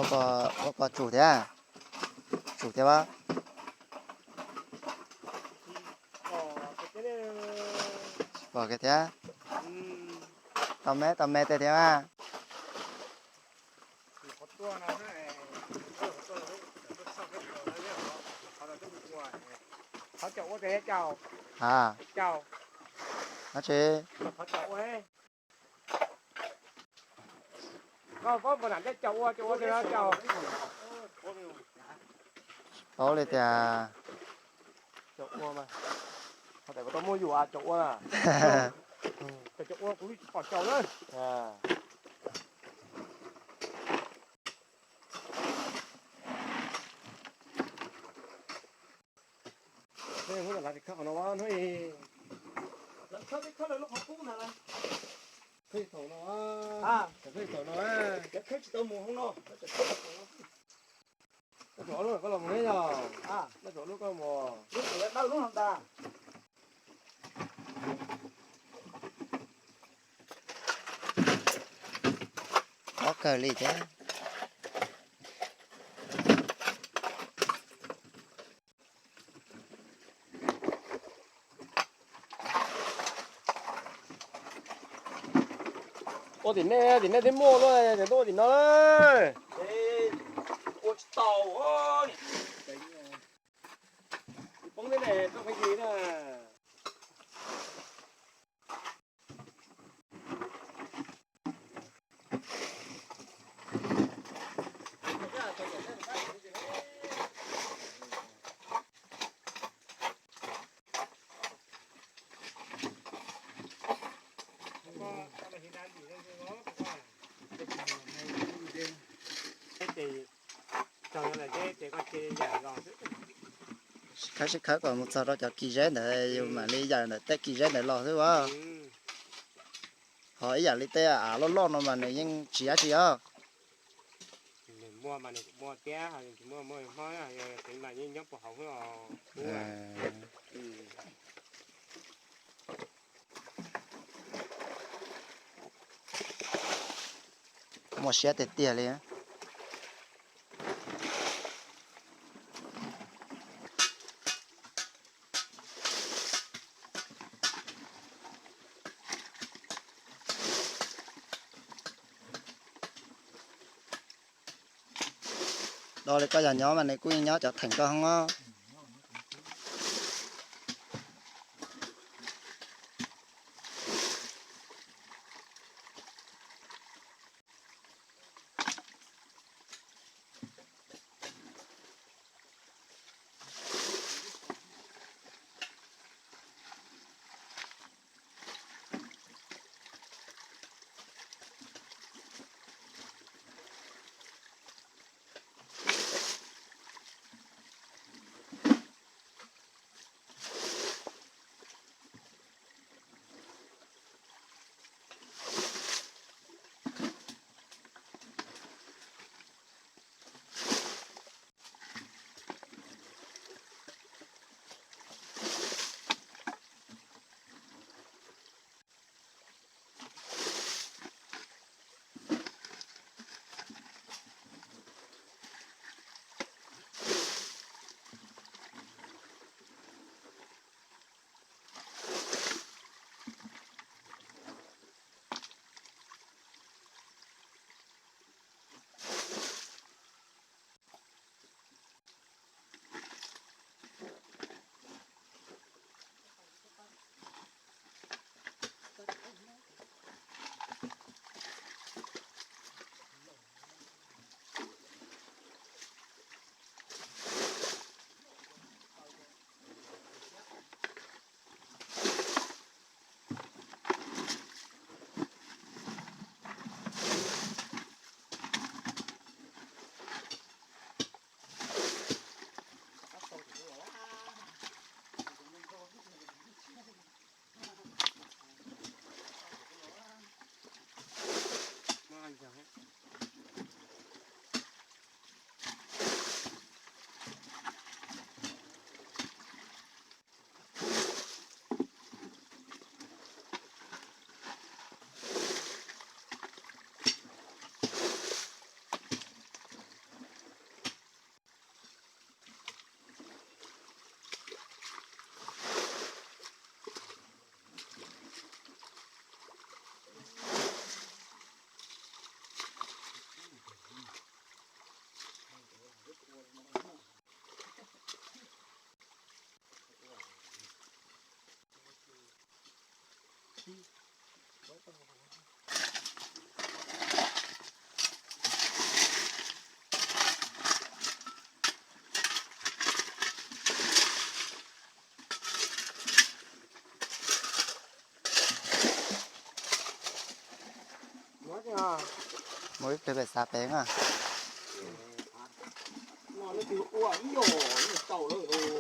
Ua ko tsum thiab, tsum thiab a. Pom kiag thiab. Tau me tau me tej thiab a. A, no tsis paub li tias, Ob kawg li thiab. Ua tim nej, tim nej twb muaj luaj, tuaj ua tim no. Ua tsis tau. Poob thiab ne, tau pheej yig na. Khawb sib khawb kom mus txog rau cov kis zeb ntawd yus mam li yawm ntawm tej kis zeb ntawd los xwb as. Ho ib yam li tej av loj loj no mas nws yeej tsis dab tsi os. Muaj siab tiag tiag li. Do li koj yog nyob mas nws kuj yeej nyob cov theem koj hoob os. Muaj ib pliag pem xav pem na. No leej twg ua ib yam li tau lawm.